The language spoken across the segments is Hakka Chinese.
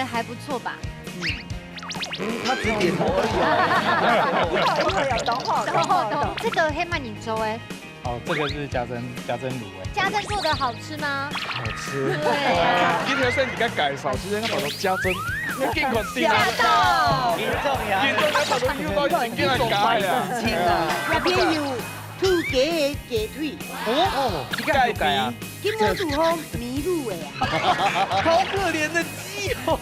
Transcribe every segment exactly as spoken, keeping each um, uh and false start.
還不錯吧？嗯，他只點頭而已啊。有有有，懂吼懂吼懂。這個係麼人做个？哦，這個是家珍，家珍滷味。家珍做的好吃嗎？好吃。對啊。今天是你个介紹，其實那寶寶家珍，你健康定啊。嚇到。嚴重呀。嚴重，那寶寶又到已經來改了。那邊有 土雞个雞腿，哦，雞腿啊，今晡日煮好米滷个啊。好可憐的雞哦。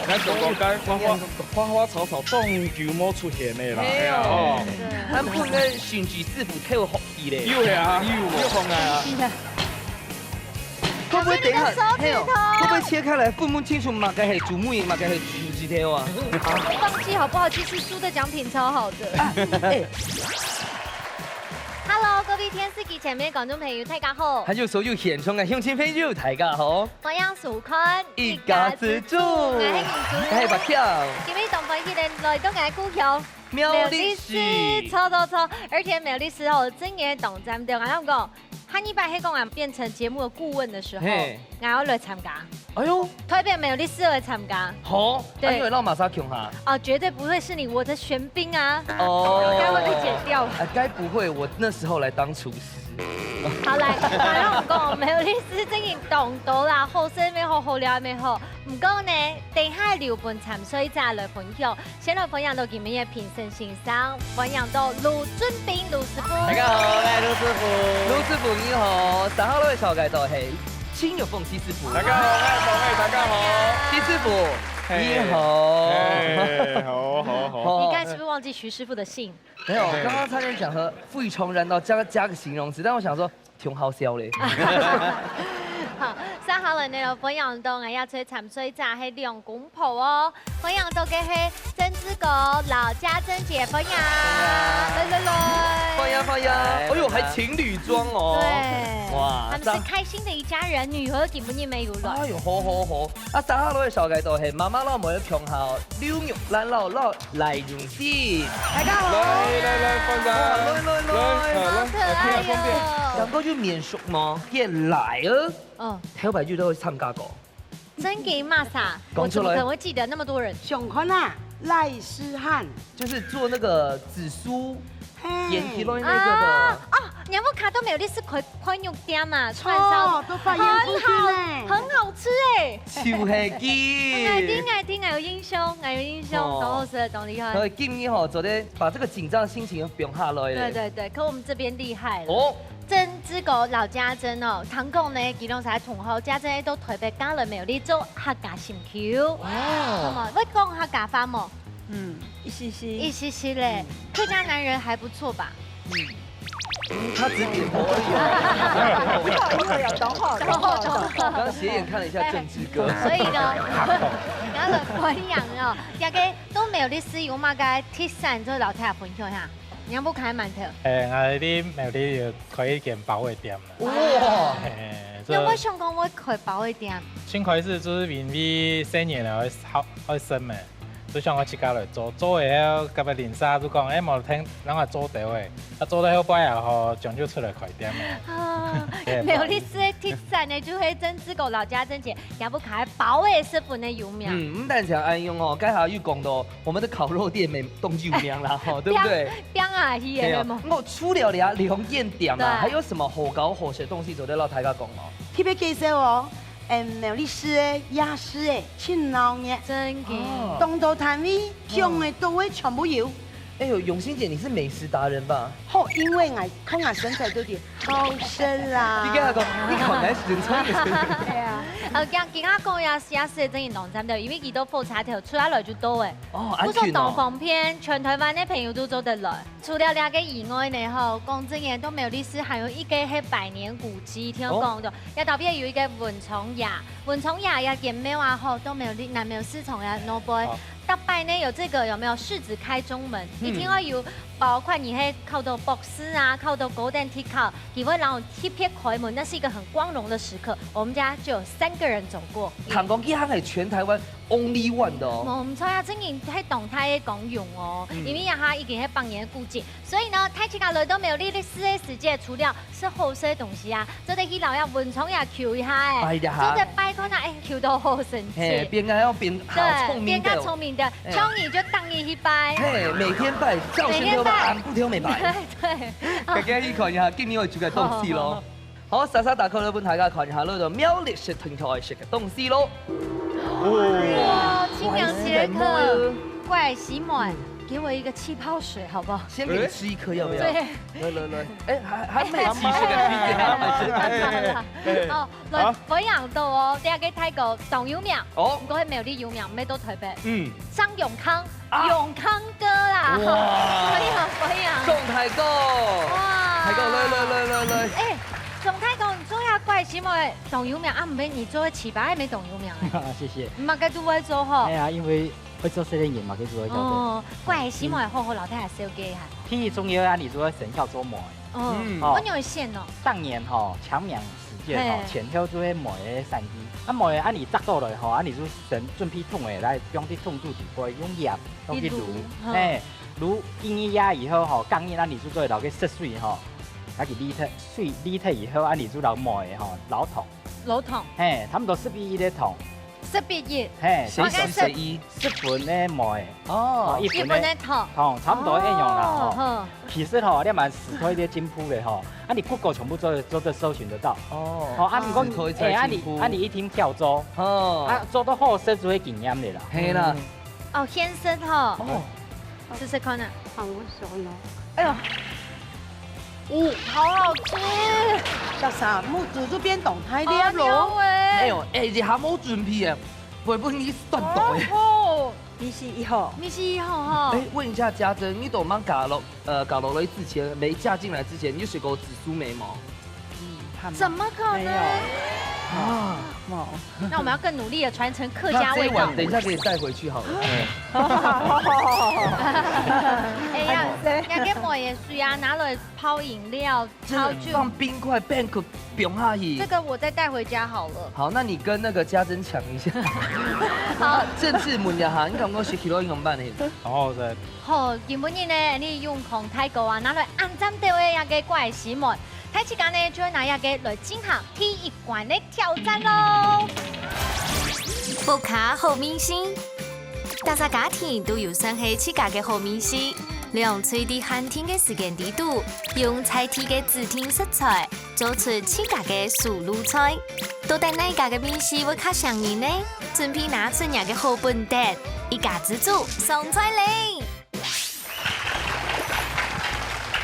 咱講講，咱花花花花草草，當久無出現个啦。沒有。哎呀，哦。咱本來神奇師傅跳好去咧。有呀，有有紅啊。 會不會等一下，小朋友的手指頭。嘿哦，會不會切開來分不清楚麼个係豬尾，麼个係豬指頭啊？放棄好不好？其實豬的獎品超好的。啊，哎。Hello，各位電視機前面觀眾朋友，大家好。還有所有現場的鄉親朋友，大家好。歡迎收看一家之煮。𠊎係明珠。𠊎係白強。今日當歡喜个來到𠊎故鄉。 苗栗市。苗栗市，著著著，而且苗栗市吼，真个當讚个。𠊎同你講，下禮拜係講啊，變成節目的顧問的時候，嘿。𠊎要來參加。哎喲。代表苗栗市來參加。好，對。啊，你會摎麼儕共下？哦，絕對不會是你，我的玄彬啊。哦。該會被剪掉吧？啊，該不會我那時候來當廚師。好，來，𠊎同你講，苗栗市真个當多啦，好食乜好，好尞乜好。毋過呢，等下留分參賽者來分享。 先來歡迎到今日个評審先生，歡迎到盧俊斌盧師傅。大家好，𠊎係盧師傅。盧師傅你好，接下來个紹介就係陳玉鳳陳師傅。大家好，𠊎係鳳妹，大家好。陳師傅，嘿。你好。嘿，好，好，好。好。你剛才是不是忘記徐師傅的姓？沒有，我剛剛差點講和非常燃到加，加個形容詞，但我想說， 挺好笑咧。好，接下來呢，歡迎到𠊎這位參賽者係兩公婆哦，歡迎到个係曾志國摎家珍姐，歡迎，來來來，歡迎歡迎，哎喲，還情侶裝哦，對，哇，他們是開心的一家人，女兒今晡日乜有來，哎喲，好好好，啊，接下來个紹介就係媽媽摎妹共下，劉玉蘭摎摎 賴永信。大家好。來來來，歡迎。哇，來來來。來，來，好可愛喲。來，來，來，來，來。兩個就面熟嘛，變賴了。嗯。頭擺就都有參加過。真个麼儕？講出來。我怎麼可能會記得那麼多人？想看啊，賴詩翰。就是做那個紫蘇，嘿。演其中那個的。啊，啊，你有沒有看到苗栗市開，開肉店啊？著，串燒，都發揚出去呢。很好，很好吃欸。 就係佢。𠊎知，𠊎知，𠊎有印象，𠊎有印象，哦。當好食，當厲害。所以今日吼，做得把這個緊張心情放下來咧。對對對，可我們這邊厲害了。哦。曾志國摎家珍哦，聽講呢，佢兩儕同學家珍都特別嫁來苗栗做客家心臼。哇。那麼，會講客家話無？嗯，一些些。一些些咧，嗯。客家男人還不錯吧？嗯。 他只點頭而已啊。有有有，懂吼懂吼懂。剛剛斜眼看了一下政治哥。所以呢，然後呢，歡迎哦，大家都苗栗市有麼个特產，就摎大家分享一下。你要不開饅頭？欸，𠊎在苗栗有開一間包仔店啦。哇！欸，你有沒有想講會開包仔店？先開始就係因為細人仔愛好，愛食嘛。 就想愛自家來做，做了後，隔壁鄰舍就講，欸，無聽，人也做得欸，啊，做得後擺啊，吼，將就出來開店欸。啊，對，苗栗市个特產呢，就係曾志國摎家珍姐，也不開包仔十分个有名。嗯，毋單淨恁樣哦，剛才又講到我們的烤肉店也當有名啦，吼，對不對？餅，餅啊，係个，對哦。係無？不過除了這兩間店啊，對。還有什麼好搞好食的東西做得摎大家講哦？特別介紹哦， 嗯，苗栗市个夜市欸，盡鬧熱。真个。哦。當多攤位，嗯。想得到个全部有。哎喲，永新姐，你是美食達人吧？吼，因為𠊎看𠊎身材都有點好食啦。你跟他講，你好難選，穿一個身材。對啊。呃，今，今下講夜市，夜市个真个當讚个，因為佢到火車頭出來就到欸。哦，不錯，恁近哦。當方便，全台灣个朋友都做得來。 除了這個以外呢，吼，講真个，到苗栗市還有一個係百年古蹟，聽講个，哦。也特別有一個文昌爺，文昌爺這間廟啊，吼，到苗栗南苗市場个外背，哦。逐擺呢有這個有沒有？獅子開中門，嗯。一定愛有，包括你係考到博士啊，考到高等特考，佢會摎你特別開門，那是一個很光榮的時刻。我們家就有三個人走過。聽講這項係全台灣 only one 的哦。無毋著啊，真个係當大个功用哦，嗯。因為啊，佢已經係百年个古蹟，所以呢，大自家來到苗栗个四个時節，除了食好食个東西啊，做得去老爺文昌爺求一下欸，拜一下。做得拜看啊，欸，求到好神奇。嘿，變个要變好聰明个。對，變較聰明个，嘿。像你就當你去拜。嘿，每天拜，叫聲都拜，每天拜。俺不挑美白。對，對。大家去看一下，今年有幾个東西咯。好，好，好。 好，莎莎打開來分大家看一下，這個苗栗食同台食个東西咯。哇，清涼解渴，怪喜滿，給我一個氣泡水好不好？先給你吃一顆，要不要？對。來，來，來。欸，還，還沒吃這個，還沒吃。好啦，好啦。欸，哦，來，好。分享到哦，這個泰國當有名，哦。毋過係苗栗有名，毋係到台北。嗯。張永康。 啊。永康哥啦，哇。歡迎，歡迎。鍾大哥。哇。大哥，來，來，來，來，來。欸，鍾大哥，你做這怪喜滿當有名啊，毋係你做个粢粑還無當有名欸。謝謝。麼个都會做吼。哎呀，因為會做生理人嘛，可以做得到的。哦，怪喜滿好好摎大家紹介一下。第一重要啊，你做得生巧做糜。哦，嗯。哦。我有選哦。當年吼，搶名 時節吼，嘿。前後就係糜个產季。啊，糜啊，你摘到來吼，啊，你就先準備桶仔來，放佇桶肚底背，用鹽，用去滷。去滷，吼。嘿，滷一日夜以後吼，隔日啊，你就做得摎佢食水吼，摎佢瀝忒，水瀝忒以後啊，你就摎糜仔吼，摎糖。摎糖。嘿，差不多十一日个糖。十一日。嘿，大概十，十一。十分个糜仔。哦。哦，一分个，一分个糖。糖，差不多一樣啦，哦，吼。好。 其實吼，你蠻時代个進步个吼，啊，你Google全部做，做得搜尋得到。哦，吼，啊，毋過，時代在進步。欸，啊，你，啊，你一定要做，哦。啊，做到好食就會經驗个啦。係啦。嗯。哦，先生吼，哦。試試看啊。好熟哦。哎呦，哦，好好吃。小啥，目珠就變動態了咯。哦，有欸。哎呦，哎，你還無準備欸，會不會你斷到欸？哦。 你是一號。你是一號吼。欸，問一下家珍，你都吂嫁落，呃，嫁落來之前，沒嫁進來之前，你有食過紫蘇梅無？嗯，還沒。怎麼可能？沒有。啊。沒有。那我們要更努力地傳承客家味道。那這一碗等一下給你帶回去好了。欸，呀，哎，你。你个糜仔水啊，拿來泡飲料， 真的，泡酒。放冰塊，冰塊放下去。這個我再帶回家好了。好，那你跟那個家珍搶一下。好。啊，正式問一下，你感覺食起來仰般呢？好好食。好，今晡日呢，你用康泰哥啊，拿來恁讚个這個怪喜滿，大自家呢就會拿這個來進行第一關个挑戰咯。屋下好味緒，大家家庭都有算係自家个好味緒，兩歲在限定个時間裡肚，用在地个指定食材， 做出自家个手路菜。到底哪家个味緒會較餳人呢？準備拿出若个好本事，一家之煮上菜咧！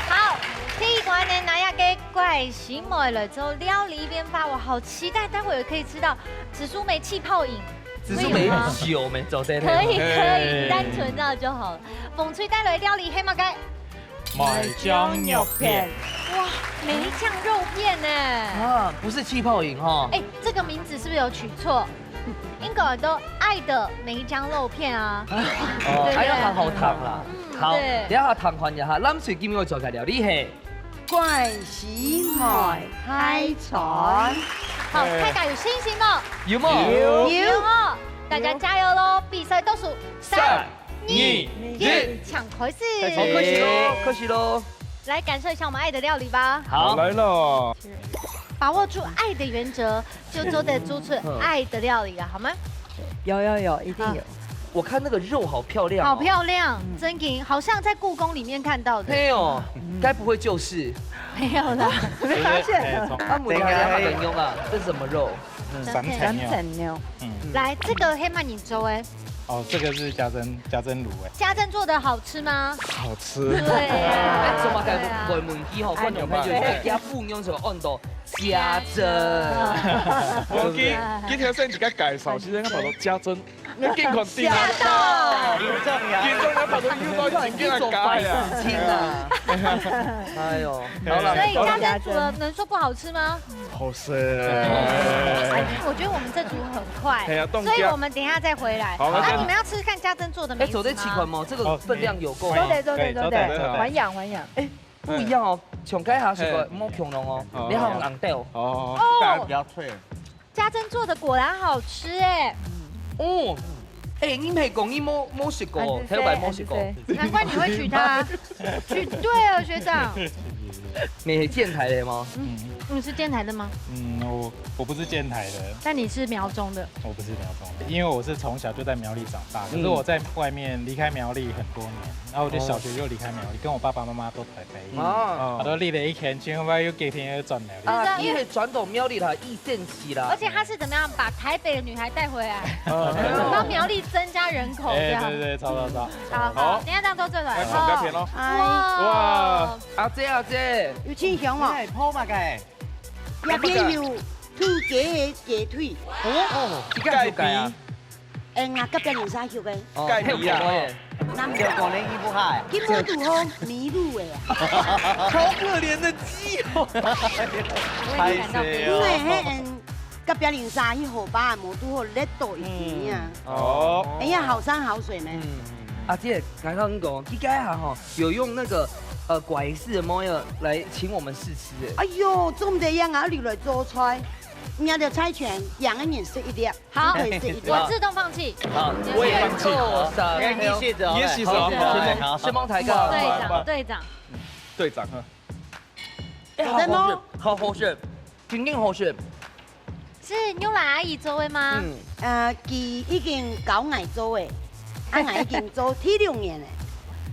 好，第一關呢，拿這個怪喜滿來做料理變化，我好期待，待會兒可以吃到紫蘇梅氣泡飲。紫蘇梅酒沒走在那。可以，可以，嘿。單純這樣就好了。紅隊帶來料理係麼个？ 梅醬肉片。哇，梅醬肉片呢？啊，不是氣泡飲哈。欸，這個名字是不是有取錯？應該叫愛的梅醬肉片啊。哦，對不對？還要好好燙啦。嗯，好，對。等一下燙完以後，藍隊今晡日愛做个料理係怪喜滿大餐。好，大家有信心無？有無？有。有哦，大家加油咯！比賽倒數三、三、二、一，搶開始。好，開始咯，開始咯。來感受一下我們愛的料理吧。好。好，來了。把握住愛的原則，就做得做出愛的料理了，好嗎？有，有，有，一定有。好。我看那個肉好漂亮哦。好漂亮，嗯。真的，好像在故宮裡面看到的。對哦，嗯。該不會就是？沒有啦。沒發現。欸，從，啊，我們等一下。還很用啊，這是什麼肉？嗯，三層肉。三層肉。嗯。來，這個係麼人做个？ 哦，這個是家珍，家珍滷欸。家珍做的好吃嗎？好吃。對啊。欸，做麼个會問佢吼？對啊。觀眾朋友，哎，你看，佢仰般按到家珍。家珍。我記，記得先自家介紹，其實應該跑到家珍，那健康定啊。嚇到。嚴重啊。嚴重，要跑到又到已經給他改啊。事情啊。哎呦，好了，所以家珍煮了能說不好吃嗎？ 好食。哎，我覺得我們這組很快，哎呀，凍僵。所以我們等一下再回來。好，那這樣。啊，你們要吃吃看家珍做的梅子嗎？哎，做得試看嗎？這個分量有夠嗎？哦，做得，做得，可以，做得，做得。還原，還原。哎，不一樣哦，像該下食个，哎。莫共樣哦，哦。你好紅豆。哦，哦，哦。哦。大家比較脆。家珍做的果然好吃哎。哦。哎，你毋係講你無，無食過，還係細，頭擺無食過。還係細。難怪你會娶她，娶對了，學長。你係建台个嗎？嗯。你是建台的嗎？嗯，我，我不是建台的。但你是苗中的。我不是苗中的，因為我是從小就在苗栗長大，可是我在外面離開苗栗很多年，然後我就小學就離開苗栗，跟我爸爸媽媽都台北。啊。我都離了一圈，今後又隔天又轉苗栗。啊，你係轉到苗栗啦，一線起啦。而且他是怎麼樣把台北的女孩帶回來，幫苗栗增加人口這樣。哎，對，對，對，超，超，超。好，好。等一下這樣做最短。來，上該片咯。哇。哇。阿姐，阿姐。有清香無？你係泡麼个？這片有土雞个雞腿。哦，哦，這个有雞啊。 哎，𠊎隔壁鄰舍畜个。哦，蓋皮啊。南條講你衣服鞋。今晡堵好迷路个啊。好可憐的雞哦。我也感到悲傷。因為迄，嗯，隔壁鄰舍去河壩無堵好，跌倒一邊啊。嗯。哦。哎呀，好山好水呢。嗯。阿姐，剛剛你講，你該下吼，有用那個，呃，拐式的模樣來請我們試吃哎。哎喲，做毋得樣啊，你來做菜，人家的猜拳，贏个人食一粒。 好，我自動放棄。好，我也放棄。好，你的選擇。你的選擇。你的選擇。好，好，好。隊長，隊長。隊長，哈。哎，好好選，好好選，肯定好選。是牛奶阿姨做的嗎？嗯。呃，佢已經教𠊎做个，啊，𠊎已經做第六年了。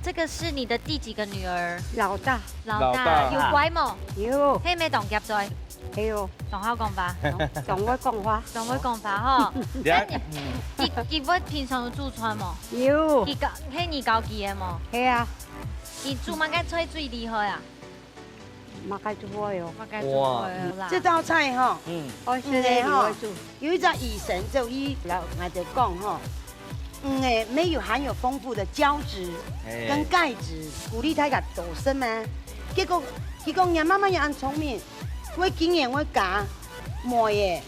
這個是你的第幾個女兒？老大。老大。老大。有乖無？有。係毋係當遽做？ 係哦。當好講話。當，當會講話。當會講話吼。你看，那你，嗯。佢，佢會平常有煮菜無？有。佢教，係你教佢个無？係啊。佢煮麼个菜最厲害啊？麼个最好哦？麼个最好啦？哇。這道菜吼，嗯。哦，係嘞，嗯，吼，你會煮。有一隻醫生就醫，然後𠊎就講吼，嗯，哎，沒有含有豐富的膠質哎。跟鈣質，鼓勵大家多食嘛。結果佢講，你媽媽也恁聰明， 會經驗會加梅仔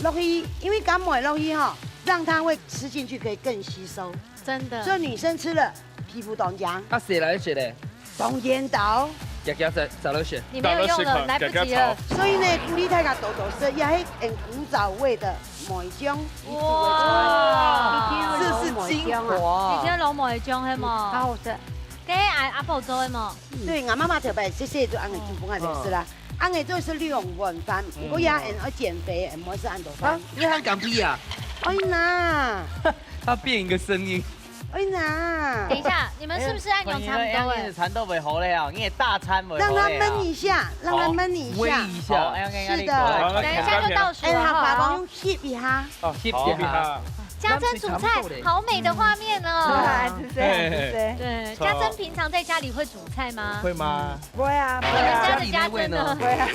落去，因為加梅仔落去吼，讓它會吃進去可以更吸收。真的。所以女生吃了皮膚當靚。啊，誰來選嘞？當然到。姐姐在，在哪選？你沒有用了，來不及了。所以呢，鼓勵大家多多食，也係很古早味的梅醬，哇，這是精華。以前老梅醬係無？好好食。該阿，阿婆做个無？對，𠊎媽媽頭擺細細就恁樣煮分𠊎食啦。 恁樣做係兩碗飯，嗯。毋過也很愛減肥，毋好食恁多飯。啊，你還減肥啊？哎呀，他變一個聲音。哎呀，等一下，你們是不是按鈕差不多了？哎，餐都會好了，你也大餐會好了。讓他燜一下，讓他燜一下。好，煨一下。好，哎，哎，哎，是的。好，等一下就倒數了哈。哎，好，爸爸用吸一下。哦，吸一下。好，一下。家珍煮菜，好美的畫面哦。嗯。是啊，是這樣，是這樣。對，家珍平常在家裡會煮菜嗎？會嗎？ 會啊，會啊。你們家的家珍呢？會啊。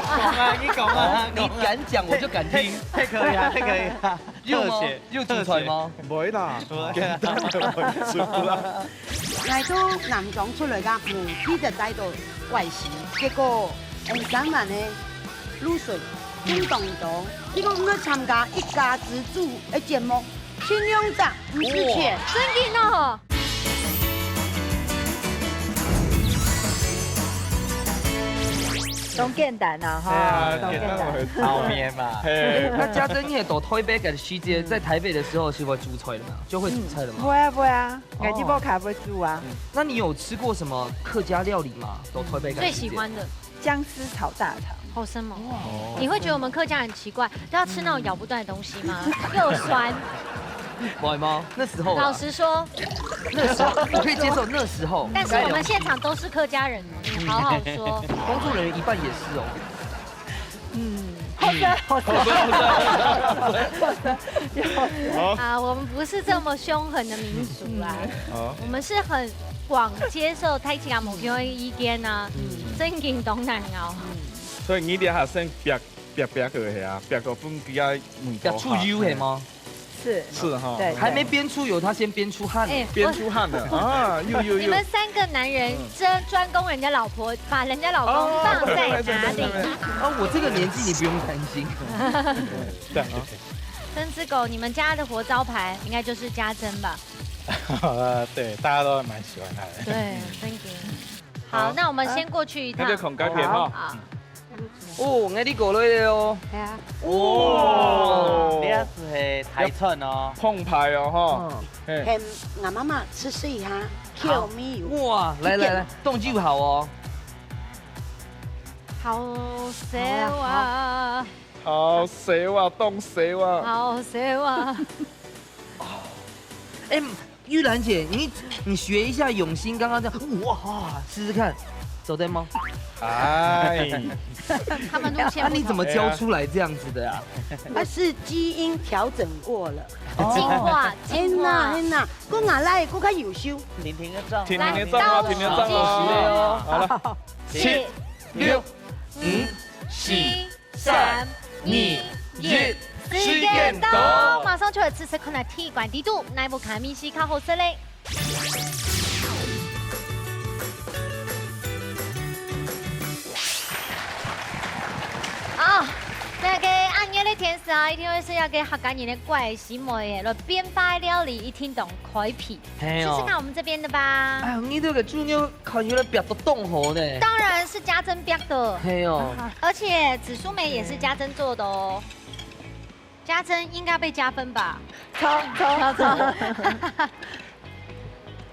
啊，你講啊，你敢講，我就敢聽。這可以啊，這可以啊。有嗎？有煮菜嗎？會啦，簡單个會煮啦。來到南庄出來个無記得帶到外食，結果，嗯，三萬个露水，叮咚咚，你講毋愛參加一家之煮个節目， 盡量賺，毋使錢。哇。真緊哦。當簡單啊，哈，哎呀，當簡單。簡單。泡麵嘛。嘿。那家珍，你也到台北个時節，嗯。在台北的時候是會煮菜的嗎？就會煮菜的嗎？嗯，會啊，會啊，哦。𠊎這擺還會煮啊。嗯，那你有吃過什麼客家料理嗎？到台北个時節。最喜歡的。 薑絲炒大腸。好深哦。哇。你會覺得我們客家很奇怪，都要吃那種咬不斷的東西嗎？又酸。不會嗎？那時候啊。老實說。那時候，我可以接受那時候。但是我們現場都是客家人哦，你好好說。工作人員一半也是哦。嗯。好的，好的。好的，好的。啊，我們不是這麼兇狠的民族啦。嗯。好。我們是很廣接受大家無共的意見啊，嗯。正經當難熬。所以你這下先煏，煏，煏過去啊，煏過分佢个味道。要出油係嗎？是。是哈。對，對。還沒煏出油，他先煏出汗。哎，煏出汗了啊，又，又，又。你們三個男人，嗯。專，專攻人家老婆，把人家老公放在哪裡？哦，對，對，對，對，對。啊，我這個年紀你不用擔心。對啊。 真是狗，你們家的活招牌應該就是家珍吧？對，大家都蠻喜歡他的。對，真的。好，好。那我們先過去一趟。那就孔該片哈。好。哦，𠊎哩過來了哦。係啊。哇，這係大餐哦。澎湃哦，吼。嗯。嘿。喊𠊎媽媽試試一下，口味有。哇，來來來，一點。動就好哦。好燒啊！好燒啊，當燒啊！好燒啊！哎，玉蘭姐，你你學一下永興剛剛這樣，哇，試試看，做得嗎？哎，他們路線不同。那你怎麼教出來這樣子的啊？它是基因調整過了。進化，進化。天哪，天哪，過拿來，過較優秀。婷婷的讚，婷婷的讚哦，婷婷的讚哦。好了，七、六、五、四、三、二、一，時間到，馬上就來試試看，來第一關底肚，哪一部卡米西較好食嘞？ 啊，該个恁熱个天時啊，一定會食到該客家人个怪死味个，來變化个料理一定當開胃。係哦。試試看我們這邊的吧。哎，你這個豬肉看起來煏到當好呢。當然是家珍煏的。係哦。而且紫蘇梅也是家珍做的哦。家珍應該被加分吧？超，超，超。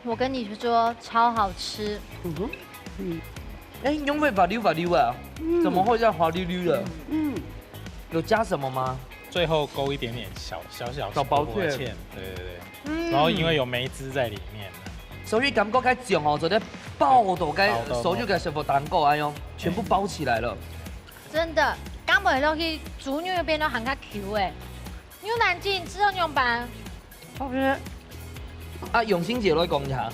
我跟你說，超好吃。嗯哼，嗯。哎，仰會滑溜滑溜啊？嗯。怎麼會這樣滑溜溜的？嗯。有加什麼嗎？最後勾一點點小，小小小薄薄芡。薄芡，對對對。嗯。然後因為有梅汁在裡面。所以感覺該醬哦，做得包到該，包到所有个什麼蛋糕，哎喲，全部包起來了。真的，加落去豬肉變到還較Q欸，又難進，之後仰般？好吃。啊，永興姐來講一下。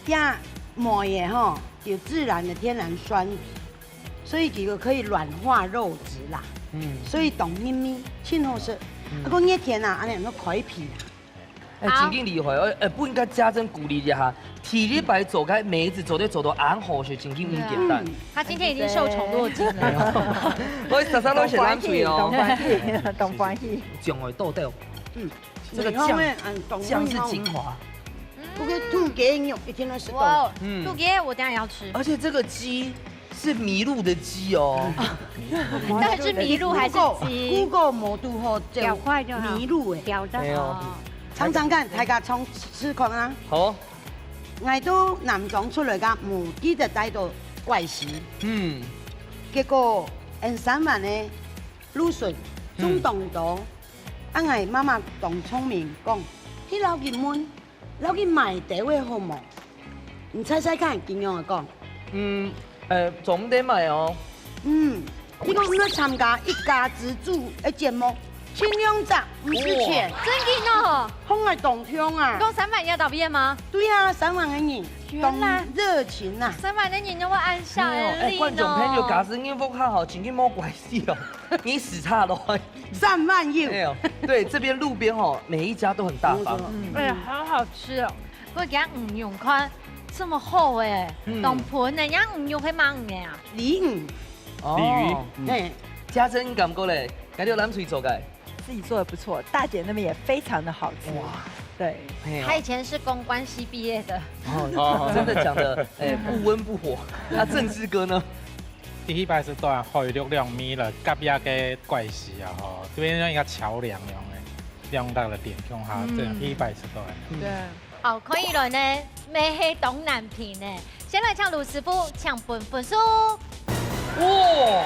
這梅仔吼，有自然的天然酸，所以這個可以軟化肉質啦。嗯。所以當入味，真好食。嗯。啊，過熱天啊，恁樣就開胃啦。哎，好。真經厲害哦！哎，不應該家珍鼓勵一下，第一擺做个梅子做得做到恁好食，真經毋簡單。嗯。他今天已經受寵若驚了。我稍稍都是冷水哦。當歡喜，當歡喜。醬會倒掉。嗯。 這個醬，你看，嗯，醬是精華。不過土雞肉一定要食到。哇，嗯。土雞我等下也要吃。而且這個雞是迷路的雞哦。到底是迷路還是雞？Google，Google無堵好，就搞快就好，迷路欸。搞得好。沒有。哦。嚐嚐看，大家嚐試看啊。好。𠊎都南庄出來个，無記得帶到怪死。嗯。結果，𫣆三灣个蘆筍種當多。嗯。 啊，𠊎媽媽當聰明，講，去摎佢問，摎佢買兜仔好無？你猜猜看，佢仰仔講？嗯，呃，做毋得買哦。嗯，佢講你愛參加一家之煮个節目，盡量摘，毋使錢。哇。真个哦？放𠊎當香啊！你講三灣个特別嗎？對啊，三灣个人，原來當熱情啊。三灣个人都會恁想，哎喲，哎，很靈哦。觀眾朋友，假使你屋下吼，真个無關係哦，你時差咯。 三萬有。哎呦，對，這邊路邊吼，每一家都很大方。嗯。哎呀，好好吃哦。我今日魚肉看，這麼厚哎，嗯。當肥呢，人家魚肉係麼个啊？鯉魚。哦。鯉魚。嗯。嘿。家珍，你感覺咧？感覺藍水做个？自己做得不錯，大姐那邊也非常的好吃。哇。對。哎呦。他以前是公關系畢業的。哦，真的講得，哎，不溫不火。那政志哥呢？ 第一擺食到啊，海陸兩味了，隔壁个怪死啊吼，這邊像一個橋樑樣个，兩大个點共下，嗯。這樣第一擺食到啊。對。好，可以了呢，乜係當難評呢。先來請盧師傅，請分分數。哇！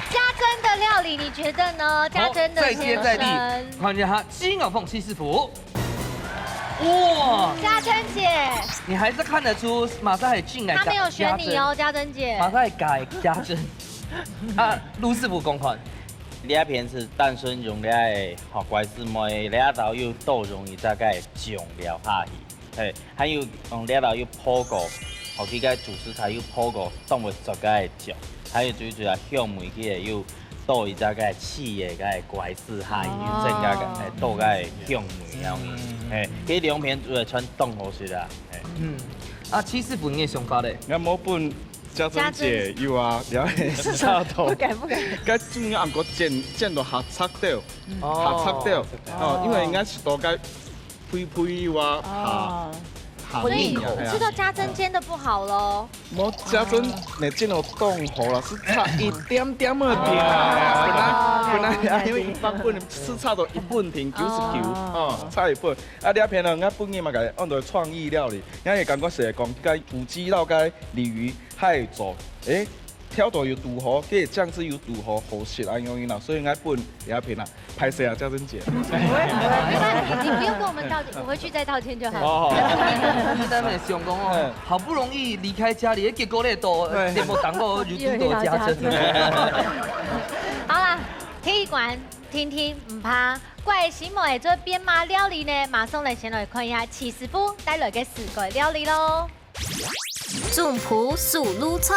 家珍的料理，你覺得呢？家珍的先生。好，再接再厲，看一下金小鳳七師傅。 哇！家珍姐。你還是看得出馬上很進來，她沒有選你哦，家珍姐。馬上很改家珍。啊，盧師傅講看。這片係單純用這个，吼，怪死味，這兜有倒用一隻个醬料下去，嘿，還有用這兜有烰過，吼，佢个主食材有烰過，當會做个醬，還有最主要香味，佢个有 倒一隻个刺个个怪死蟹，哦。增加个，哎，倒个香味了。嗯。哎，這兩片做得全當好食啊。哎。嗯。啊，七師傅你个想法咧？𠊎無分家珍姐有啊，了解。不敢，不敢。該中央暗个煎，煎到下赤掉，哦。下赤掉。哦，因為應該係到該肥肥有啊，下。哦。所以吃到家珍煎的不好咯。無家珍，你煎到當好啦，係差一點點个點啊。本來本來因為一般分係差到一半定九十九，哦，差一半。啊，這片呢，𠊎本人嘛个安到創意料理，𠊎也感覺係講該有機摎該鯉魚還做，誒，調到有堵好，該醬汁有堵好，好食啊，樣樣啦，所以𠊎本這片啊。 拍攝啊，家珍姐。沒關係，你不用跟我們道歉，我回去再道歉就好。哦，你等等想講哦，好不容易離開家裡，結果咧都節目當中又堵到家珍。好啦，踢館聽聽毋怕，怪新妹做編碼料理呢，馬上來先來看一下徐師傅帶來个四個料理咯。總鋪手路菜。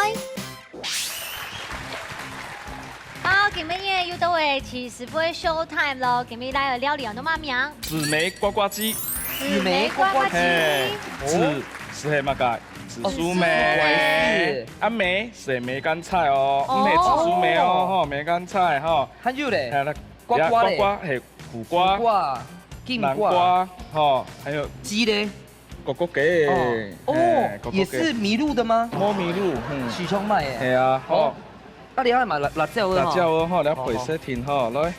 好，今晡日又到位徐師傅个show time咯。今晡日來个料理安到麼名？紫梅呱呱雞。紫梅呱呱雞。嘿，紫係麼个？紫蘇梅。哦，紫蘇梅。啊，梅係梅乾菜哦，毋係紫蘇梅哦，吼，梅乾菜吼。還有咧，呱呱咧，呱呱係苦瓜、苦瓜、南瓜，吼，還有雞咧。 哥哥雞，哦，也是迷路的嗎？無迷路，嗯，係像麼个？係啊，哦，啊，你還買辣辣椒个吼？辣椒个吼，你愛配色定吼，來，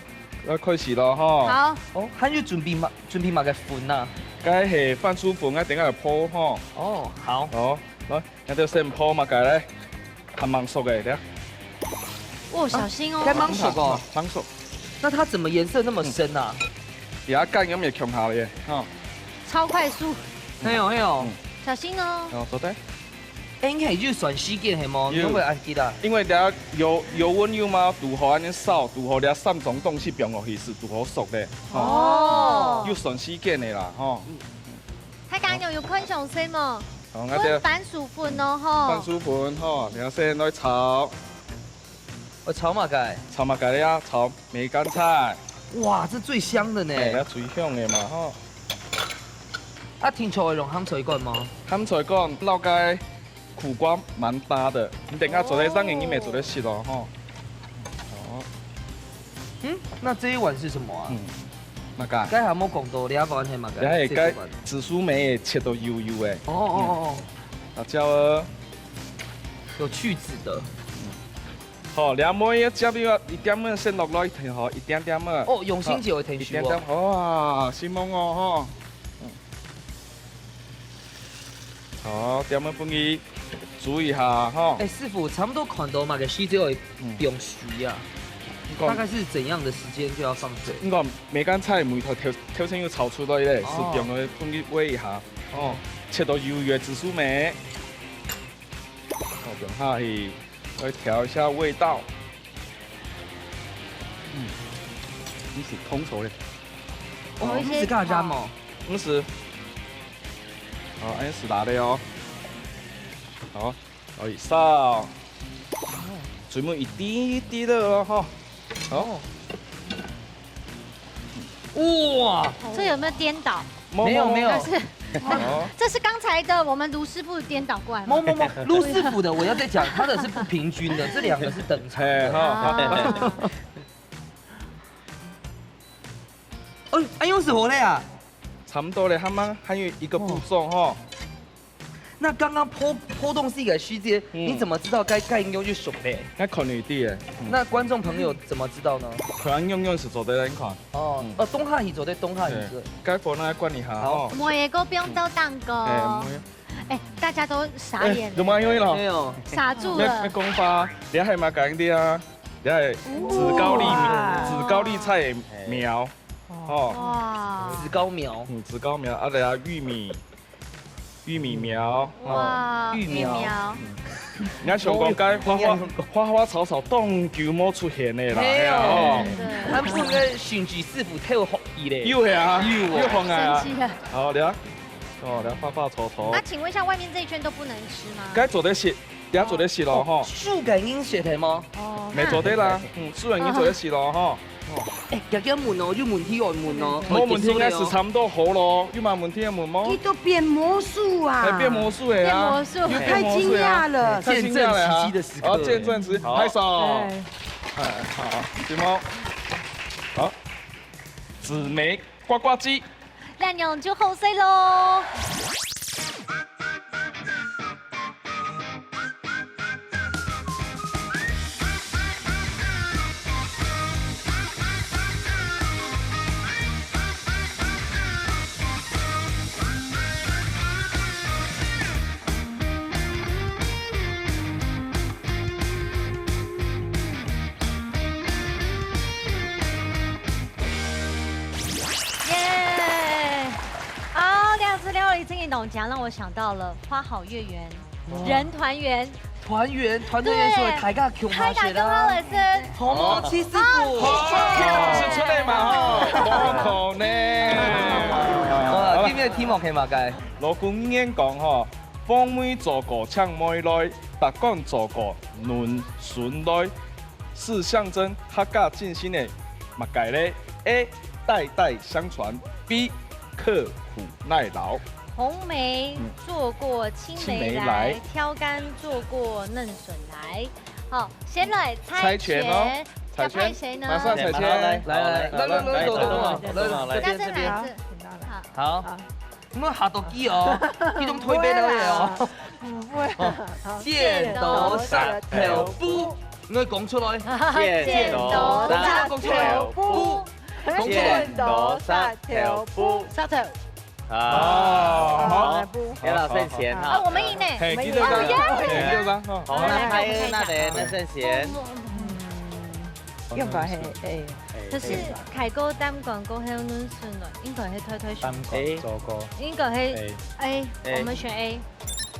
來開始咯吼。好。哦，還有準備麼準備麼个粉啊？該係番薯粉，𠊎等下來烰吼。哦，好。好，來，𠊎等先烰麼个咧？還吂熟个，等下。哦，小心哦。該吂熟哦。吂熟。那它怎麼顏色那麼深啊？也乾有沒有窮好咧？哈。 超快速。係哦，係哦。小心哦。哦，做得。哎，應該就算時間係無？有。你會恁急啊？因為等下油油溫又嘛，堵好恁樣燒，堵好這三種東西放落去係堵好熟个。哦。有算時間个啦，吼。大家有有看上色無？好，𠊎這分番薯粉哦，吼。番薯粉吼，等下先來炒。 哦，炒麼个？炒麼个呀？炒梅乾菜。哇，這最香的呢。哎，該最香个嘛，吼。啊，聽說會用鹹菜乾嗎？鹹菜乾摎該苦瓜蠻搭的，你等下做得讓你妹做得食咯，吼。哦。嗯，那這一碗是什麼啊？嗯，麼个？該還無講到，你要不然係麼个？然後該紫蘇梅切到幼幼个。哦哦哦哦。辣椒啊。有去籽的。 好，這妹仔接一點仔先落落去，吼，一點點仔。哦，用心就會甜手哦。一點點，哇，承蒙哦，吼。好，點仔分佢煮一下，吼。哎，師傅，差不多看到麼个時節會放水啊？大概是怎樣的時間就要放水？你講梅乾菜味道頭頭先有炒出來咧，係放落去分佢煨一下，哦，切到幼幼个紫蘇梅。 好，放下去，來調一下味道。嗯，你係通手咧。哦，毋係加鹽哦。毋係。好，恁樣係辣个哦。好，可以燒。最尾一滴滴个哦，吼。好。哇，這有沒有顛倒？沒有，沒有。但是 哦，這是剛才的我們盧師傅顛倒過來嗎？沒有，沒有，沒有，盧師傅的我要再講，他的是不平均的，這兩個是等長的。嘿，哈。啊。哦，哎，用手咧啊？差不多咧，他們還有一個步驟哈。那剛剛烰，烰東西的時間，嗯。你怎麼知道該，該應該就熟咧？該看你的，嗯。那觀眾朋友怎麼知道呢？可能用用是做得來看。 哦，嗯。哦，當下去做得，當下去做得。對，該火呢關一下，好。吼。妹仔，个放到蛋糕。哎，妹仔。哎，大家都傻眼了。哎，怎麼因為咯？沒有。傻住了。沒，沒講法，你還蠻感的啊，你還紫高麗，哇。紫高麗菜苗，哦。哇。紫高苗。嗯，紫高苗，啊，等下玉米， 玉米苗，哇，哦，玉苗。玉苗。嗯。人家想講該花花，花花草草當久無出現的啦，嘿哦。哎呀，哦。真的。咱本來神奇師傅偷學伊咧。有係啊，有哦。有學啊。神奇啊。好，來啊。哦，來，花花草草。那請問一下，外面這一圈都不能吃嗎？該做得食，等下做得食咯，哦，吼。素个人食係無？哦，沒做得啦，那嗯，素个人做得食咯，吼。 哎，遽遽問哦，有問題愛問哦。無問題，應該係差不多好咯。有麼問題愛問無？佢都變魔術啊！哎，變魔術的啊！變魔術。又變魔術的啊！太驚訝了。太驚訝了啊！見證奇蹟的時刻。哦，見證奇蹟，好。拍手。哎。哎，好，承蒙。好，紫梅呱呱雞。 恁樣就好勢咯。所以這個農家讓我想到了花好月圓，哦。人團圓。團圓，團團圓，對。所以大家共下食啦。大家共下來食。好無？七師傅。好，食出來嘛吼，無可能。好啦，今日个題目係麼个？老古人言講吼， 放妹做哥請妹來，達官做哥懍孫來，是象徵客家精神个麼个咧？A，代代相傳。B，刻苦耐勞。紅梅做過青梅來，嗯。青梅來。挑擔做過嫩筍來。好，先來猜拳，猜拳哦。要派誰呢？猜拳。馬上猜拳。來，來，來，來，來，來，來，來，來，這邊，這邊。好，請到了。好。好。好。 毋好下到機哦，這種推背的哦。不會啦，不會啦。哦，剪刀石頭布，你講出來。剪刀石頭布。講出來。剪刀石頭布。石頭。啊。哦，好。好，好，好。給老師先哈。哦，我們贏呢。嘿，第六張，我們贏。嘿，第六張，哦。好，那還有那個，那先先。嗯。 應該係A。可是大官擔官過後懍孫來，應該係代代相傳。擔官做過。應該係A。A，A。我們選A。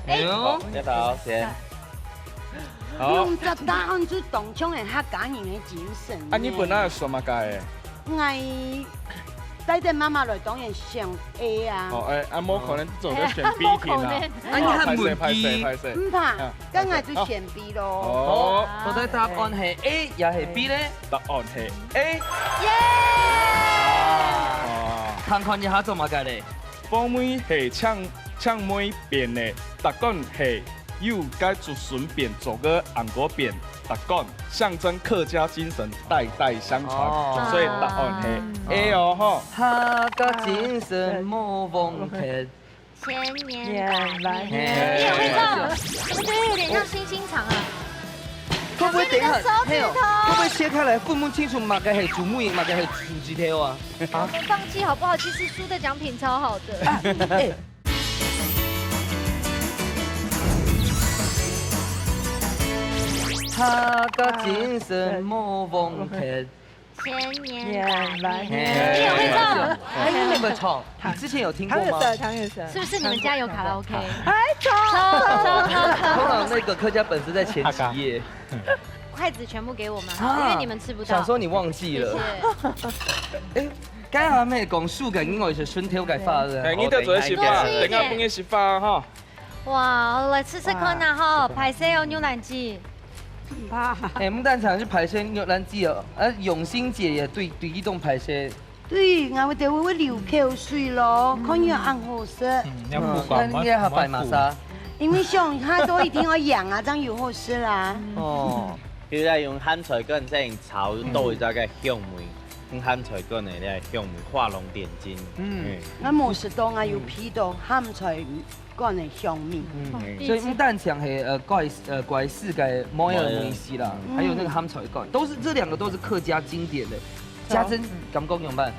A。好，這道先。好。用這答案就當像係客家人个精神呢。啊，你本來係選麼个个？𠊎帶等媽媽來，當然選A啊。哦，哎，啊，無可能做得選B題啦。哎，無可能。啊，你還問佢？歹勢，歹勢，歹勢。毋怕，嗯。 該𠊎就選B咯。哦。哦，到底答案係A也係B呢？答案係A。耶！哦。看看一下做麼个咧？放妹係請，請妹變个，答案係有該竹筍變做个紅果變，答案象徵客家精神代代相傳，哦。所以答案係A哦，吼。客家精神無忘卻。 千年百年。千年百年。哎，我跟你讲，我觉得有点像星星肠啊。會不會等一下，小心你的手指頭。嘿哦，會不會切開來分不清楚麼个係竹妹，麼个係竹指頭啊？啊？我們放棄好不好？其實書的獎品超好的。啊，哎。客家精神無忘卻。 千年百年。千年百年。你也會唱？哎，你有沒有唱？你之前有聽過嗎？唐月社，唐月社。是不是你們家有卡拉OK？哎，唱。唱，唱，唱，唱。通常那個客家本是在前幾頁。筷子全部給我們，啊，因為你們吃不到。想說你忘記了。謝謝。哎，剛剛還沒講書个，因為是順頭个發的。哎，你得做得食飯，等下分你食飯哈。 哇，來試試看啊，吼，哇。歹勢哦，牛蘭姐。哇。哎，毋單淨係歹勢牛蘭姐哦，啊，永新姐也對，對這種歹勢。對，𠊎會得會流口水咯，嗯。看起來恁好食。嗯，要不管，嗯，那你也還擺麼儕？因為想下都一定要養啊，這樣有好食啦。哦。其實用鹹菜乾先炒到一隻个香味，用鹹菜乾个那個香味畫龍點睛。嗯。嗯。𠊎無食到，𠊎有鼻到鹹菜 乾个香味。嗯，哦，所以毋單淨係，呃，怪，呃，怪事个梅仔味緒啦，嗯。還有那個鹹菜乾，都是，這兩個都是客家經典的。家珍，嗯。感覺仰般？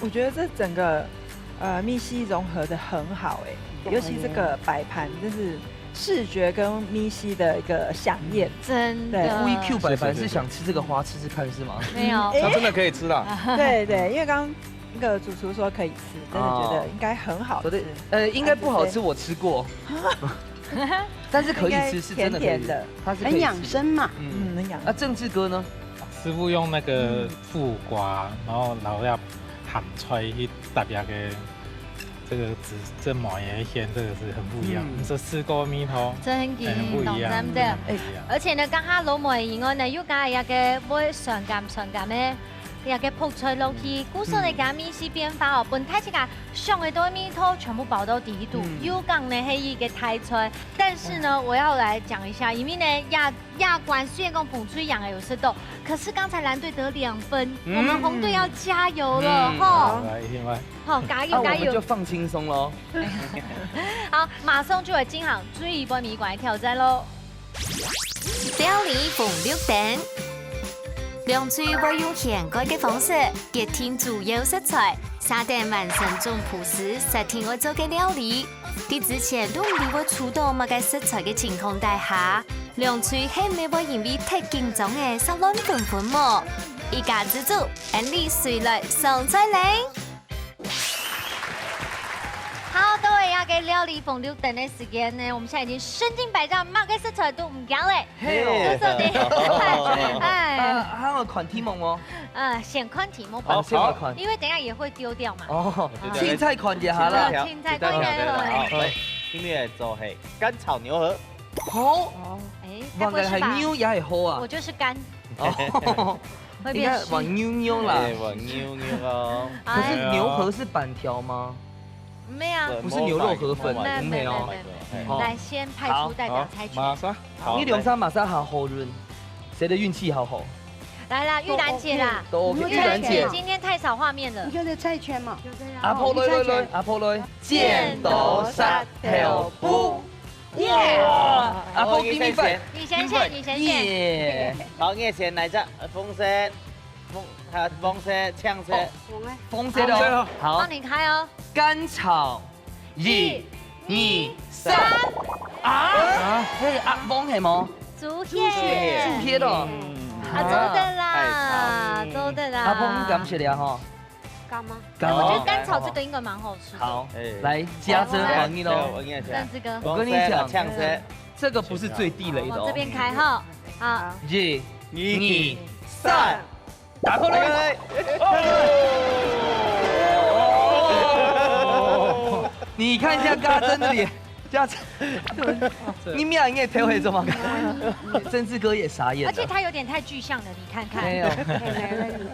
我覺得這整個，呃，味緒融合得很好欸，尤其這個擺盤，真是視覺跟味緒的一個饗宴。真的。對。故意Q擺盤是想吃這個花吃吃看是嗎？沒有。它真的可以吃啦。對，對，因為剛剛 那個主廚說可以吃，真的覺得應該很好吃。哦。對，呃，應該不好吃，我吃過。但是可以吃，是真的可以吃。應該甜甜的。它是可以吃的。很養生嘛。嗯。嗯，很養生。那政治哥呢？師傅用那個苦瓜，然後，然後要鹹菜去搭那個這個紫，這麻油鮮，這個是很不一樣。嗯。這四個味道，真的，很不一樣。當然的。很不一樣。而且呢，剛剛老妹以外呢，又加一個會酸甘酸甘的 這個覆菜落去，嗯。故所呢，嗯。加味緒變化哦，分大自家想得到个味道全部包到底肚，嗯。又講呢，係一個大菜。但是呢，嗯。我要來講一下，因為呢，亞，亞軍雖然講紅隊贏了有食到，可是剛才藍隊得兩分，嗯。我們紅隊要加油了，嗯。吼。來，一定會。好，加油，啊，加油。我們就放輕鬆咯。好，馬上就來進行最尾一關个挑戰咯。 料理紅綠燈。兩隊會用掀蓋个方式，決定主要食材，續等完成總鋪時，設定愛做个料理。在之前都毋知會出到麼个食材个情況底下，兩隊係毋係會因為忒緊張而煞亂紛紛無？一家之煮，恁樣隨來上菜咧！ 好，各位，這個在料理紅綠燈个時間呢，我們現在已經身經百戰，麼个食材都毋驚咧。係哦。就做得，哎，啊，還有看題目哦。呃，先看題目吧。好，先看。因為等一下也會丟掉嘛。哦，對，對，對。凊彩看一下啦。呃，凊彩看一下。好，來，今日來做係乾炒牛河。好。哎，該不會是吧？換个係牛也係河啊？我就是乾。哦，會變濕。應該換牛肉啦。哎，換牛肉哦。可是牛河是粄條嗎？哎呀。沒有啊。不是牛肉河粉，沒有，沒有，沒有，沒有。沒有。哦。來，先派出代表猜拳。好，馬上。好，你兩儕馬上好好運，誰的運氣好好？來啦，玉蘭姐啦。都OK，玉蘭姐。今天太少畫面了。你看這猜拳嘛。阿婆來來來，阿婆來，剪刀石頭布。哇！阿婆，give me five。你先選，你先選。耶！好，你先來隻，紅色，紅，啊，紅色，青色。紅个。紅色的哦。好。幫你開哦。乾炒，一、二、三。啊？係阿公係無？豬血。豬血哦。啊，做得啦，做得啦。阿婆，你敢食了吼？ 乾嗎？乾哦。我覺得乾炒這個應該蠻好吃的。好，哎。來，嘉珍，來，換你咯。我跟你講，正志哥。我跟你講，黃色、青色。這個不是最地雷的哦。往這邊開哈。好。一、二、三，打開來。打開來。哦！你看一下嘉珍的臉，嘉珍，你面應該頭黑怎麼看？正志哥也傻眼了。而且他有點太具象了，你看看。沒有。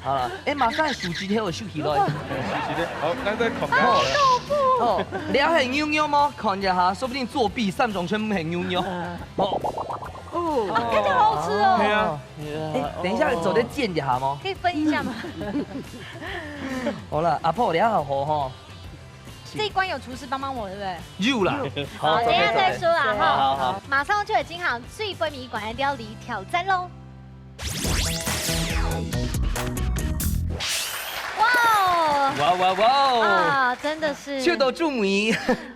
好了，哎，馬上手機貼我秀起來。手機貼，好，那再看看好了。哦，你要很牛牛嗎？看一下哈，說不定作弊，三種全部很牛牛。哦。哦，看起來好好吃哦。對啊。哎，等一下，手再剪一下嗎？可以分一下嗎？好了，阿婆，你要好好哈。 這一關有廚師幫幫我，對不對？有啦。好，好，等一下再說啦，哈。好，好，好。馬上就有今行最尾一關的料理挑戰咯。哇哦！哇，哇，哇哦！啊，真的是。就都注目。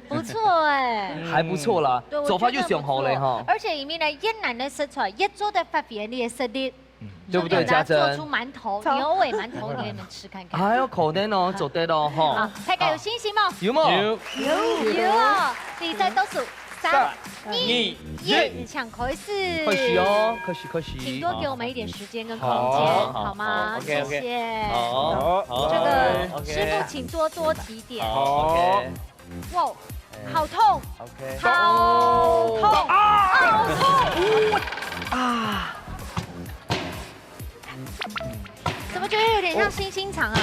不錯哎。還不錯啦，對，我覺得不錯。手法又想好了哈。而且裡面呢，越南的食材，越做得發揮你的實力。 嗯，對不對，嘉珍？做出饅頭，超牛尾饅頭給你們吃看看。哎喲，可能哦，做得咯，吼。好，大家有信心嗎？有無？有。有。有哦，比賽倒數，三、三、二、二、一，一。請開始。開始哦，開始，開始。請多給我們一點時間跟空間，好，好，好嗎？好，OK，OK。謝謝。好，好，這個，OK。師傅，請多多提點。好，OK。 哇，好痛，OK。好痛，啊！好痛。啊！怎麼覺得有點像星星腸啊？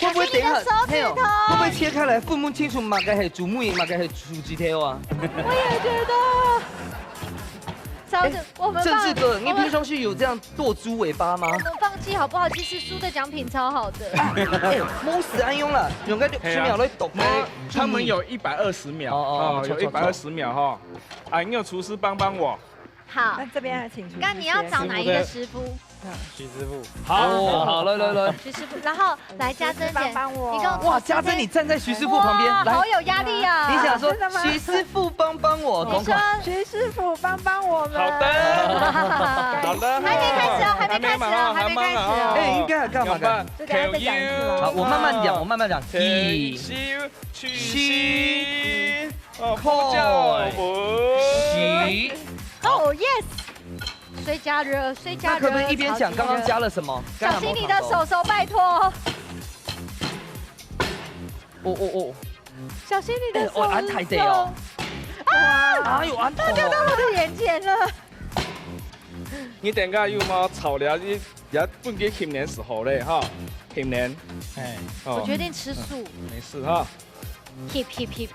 會不會等一下，小心你的手指頭。嘿哦，會不會切開來分不清楚麼个係豬尾，麼个係手指頭啊？我也覺得。小心，哎，我們放，正志哥，你平常時有這樣剁豬尾巴嗎？我們放棄好不好？其實輸的獎品超好的。哎，無事恁樣啦，用个六十秒來剁嘛。對啊。哎，他們有一百二十秒，哦，哦，哦，有一百二十秒哈。哎，你有廚師幫幫我。好，那這邊請廚師先。那你要找哪一個師傅？徐師傅。好，好，來，來，來。徐師傅，然後來，嘉珍姐，徐師傅幫幫我。你跟我，哇，嘉珍，你站在徐師傅旁邊，哇，來。好有壓力啊。你想說，真的嗎？徐師傅幫幫我，你說，徐師傅幫幫我們。好的。好的。還沒開始哦，還沒開始哦，還沒開始哦。還沒忙哦，還沒忙哦。哎，應該要幹嘛的？這等下再講一次嗎？好，我慢慢講，我慢慢講。一、一、二、三。哦，靠。十。Oh yes！水加熱，水加熱，那可不可以一邊講剛剛加了什麼？小心你的手手，拜託。哦，哦，哦。小心你的手，哎，哦，恁大隻哦。啊！哎喲，恁大哦。大家都我的眼前了。你等下有無炒了？你也分佢翕等時候咧，哈，翕等。哎，哦。我決定吃素。沒事哈。翕，翕，翕。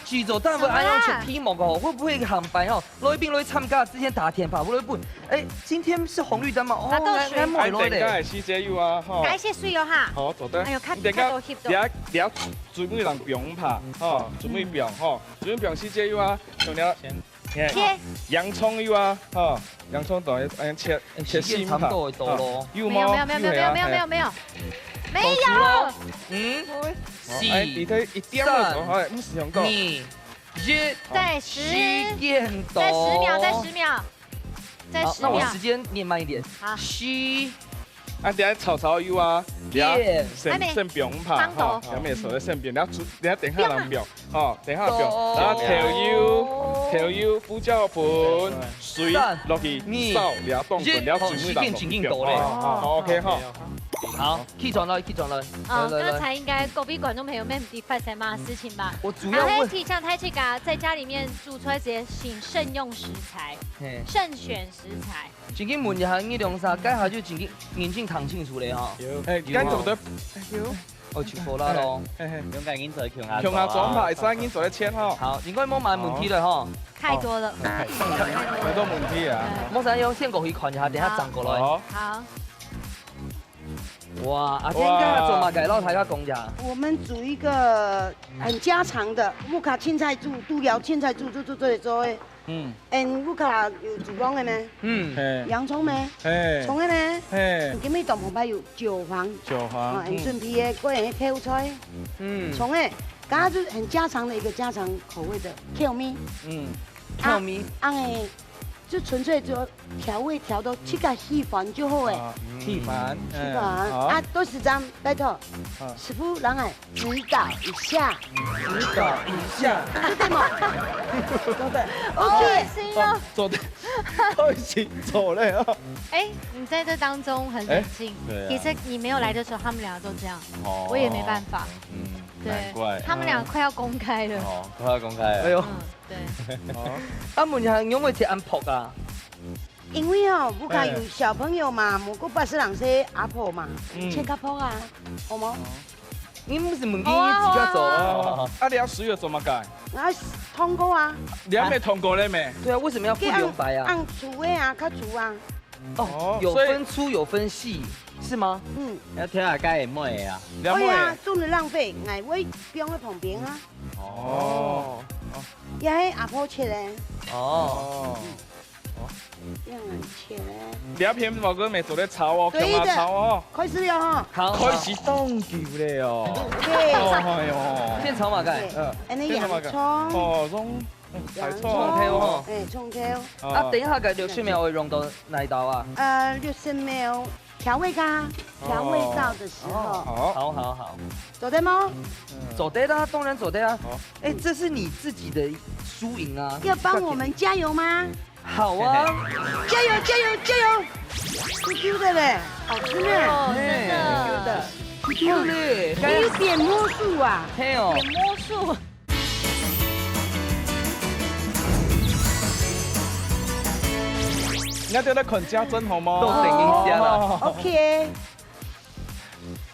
製作單位恁樣出題目哦，會不會下擺哦，來賓來參加之前打電話，會來問，哎，今天是紅綠燈嗎？哦，啊，都是。𠊎，𠊎無來咧。哎，等下時間有啊，哈。加一些水哦，哈。好，做得。哎喲，較，你等下，較多翕到。你要，你要準備兩邊吧，哈，準備兩，哈，準備兩時間有啊，用了。切。洋蔥有啊，哈，洋蔥等下，哎，切，哎，切細嘛，時間差不多會到咯。哈，有嗎？沒有，沒有，沒有，沒有，沒有，沒有，沒有。沒有。倒數咯。嗯。四、哎，你可以一點點，三、哎，毋使用到。二、一。再十。時間到。再十秒，再十秒。再十秒。好，那我時間念慢一點。好。十、啊，等下炒炒油啊，等下先，先放毋怕，放到。吼，等下先放，等下煮，等下等下人放，吼，等下放。然後豆油，豆油、胡椒粉、水落去，三、二、一，等下煮，哦，時間真緊到咧。哦，哦，OK，吼。好，起轉來，起轉來。哦，來，來，來。剛才應該各位觀眾朋友們知發生麼个事情吧？我主要問，啊，嘿，提醒大家，在家裡面煮出來這些，請慎用食材，嘿。慎選食材。 正經問一下，你兩儕，該下就正經認真聽清楚咧吼。有。哎，有吼。該做得，有。哦，就好啦咯。嘿，嘿。勇敢緊做，共下做啊。共下做，毋怕，會使緊做得切吼。好，應該無麼問題了吼。太多了。好多問題啊。莫生，用先過去看一下，等下轉過來。好。好。哇，啊，今天做麼个？摎大家講一下。我們煮一個很家常的屋下青菜煮，都要青菜煮，煮，煮，煮，煮的。 嗯。嗯，屋下有廚房个咩？嗯。嘿。洋蔥咩？嘿。蔥个咩？嘿。你今日當澎湃有韭黃。韭黃，啊，嗯。很順皮个，過來个豆菜。嗯。蔥个，剛剛就是很家常的一個家常口味的豆米。嗯，啊，豆米。啊，欸，就純粹就調味調到自家喜歡就好欸。啊，喜歡，喜歡，嗯，好。啊，都是這樣，拜託，啊。師傅，人欸， 指導一下。指導一下。做得無？做得無？OK。噁心哦。做得，開始做咧哦。哎，你在這當中很冷靜。哎，對啊。其實你沒有來的時候，他們兩個都這樣，哦。我也沒辦法。嗯，對，難怪。他們倆快要公開了。哦，快要公開了。哎喲。嗯，對。哦。啊，問一下，仰會切恁薄啊？ 因為哦，屋下有小朋友嘛，哎。無過八十零歲阿婆嘛，嗯。切較薄啊，好無？哦。你毋係問佢自家做？好啊，好啊。哦，啊，你愛水要做麼个？啊，燙過啊。你還沒燙過咧咩？對啊，為什麼要不留白啊？愛，愛煮个啊，較煮啊。哦，哦，有分粗有分細，是嗎？嗯。要挑下該會妹啊。你愛妹。哎呀，不能浪費，𠊎會放在旁邊啊。哦。哦。也係阿婆切的。哦。嗯。 這樣切咧。這片無過乜做得炒哦，對的。共下炒哦。開始了哈。好，開始當久咧哦。OK。哦，哎喲。先炒麼个？OK，嗯，恁樣洋蔥。先炒麼个？哦，用，嗯，洋蔥。大蔥。蔥頭哈。哎，蔥頭。哦。啊，等一下个六十秒會用到哪一道啊？呃，六十秒 調味咖，調味道的時候。哦，好。好，好，好。做得嗎？嗯。做得啦，當然做得啊。好。哎，這是你自己的輸贏啊。要幫我們加油嗎？好啊。嘿嘿。加油，加油，加油！Q Q的嘞，好吃呢。哦，真的。哎，Q Q的。Q Q的嘞。你有變魔術啊？嘿哦。變魔術。 你要在那看家珍好嗎？都等一下啦。哦。OK。